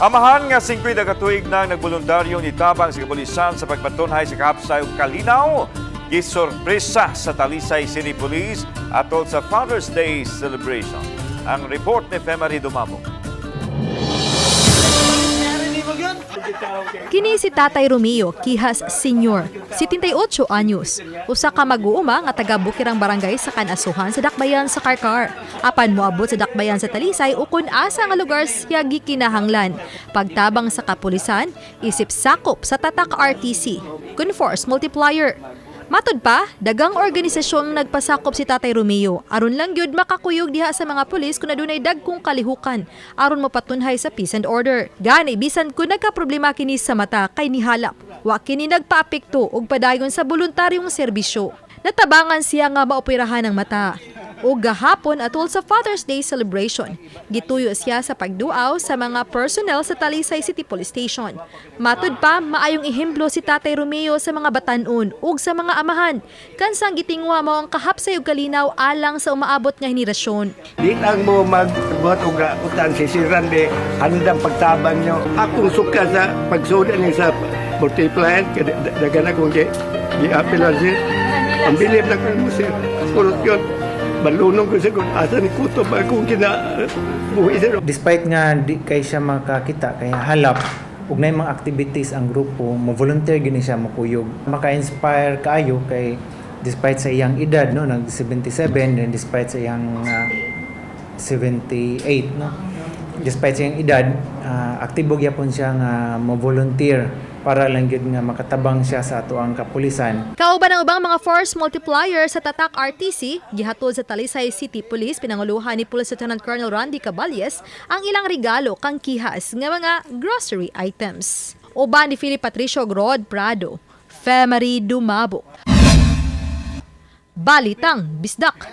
Amahan nga 50 ka tuig nang nagboluntaryo nitabang sa kapulisan sa pagpatunhay sa kahapsay ug kalinaw, gisorpresa sa Talisay City Police atol sa Father's Day celebration. Ang report ni Femary Dumabo. Kini si Tatay Romeo Quijas Sr., 78 anyos. Usa ka mag-uuma nga taga Bukirang Barangay sa Kanasuhan sa Dakbayan sa Carcar. Apan moabot sa Dakbayan sa Talisay ukon asa nga lugar siya gikinahanglan. Pagtabang sa kapulisan, isip sakop sa Tatak RTC, kun force multiplier. Matud pa, dagang organisasyon nagpasakop si Tatay Romeo aron lang gyud makakuyog diha sa mga pulis kung adunay dagkong kalihukan aron mapatunhay sa peace and order. Gani bisan kun nagkaproblema kini sa mata kay nihalap, wa kini nagpaapekto og padayon sa voluntaryong serbisyo. Natabangan siya nga maoperahan ang mata. O gahapon atol sa Father's Day celebration, gituyo siya sa pagduaw sa mga personnel sa Talisay City Police Station. Matud pa, maayong ehemplo si Tatay Romeo sa mga batanon ug sa mga amahan. Kansang gitingwa mao ang kahapsay ug kalinaw alang sa umaabot nga henerasyon. Di lang mo magbuhat og utan si Siran di handang pagtabang nyo. Akong suka sa pagsudan niya sa multiplier, kaya dagan akong gi-appeal sir. Ang bilib na ko mo, sir. Kulot yun. Balunong ko siya kung asa ni kutob akong kinabuhi, sir. Despite nga di kay siya makakita kay halap ug nay mga activities ang grupo, mo volunteer gini siya mokuyog. Maka-inspire kaayo kay despite sa iyang edad, no, nag 77, and despite sa iyang 78, no, despite sa iyang edad, aktibo gyapon siya nga mo volunteer para lang gyud nga makatabang siya sa atoang kapulisan. Kauban ang ubang mga force multiplier sa Tatak RTC, gihatod sa Talisay City Police pinanguluhan ni Police Lieutenant Colonel Randy Caballes ang ilang regalo kang Quijas nga mga grocery items. Uban ni Philip Patricio Grod Prado, Femary Dumabo. Balitang Bisdak.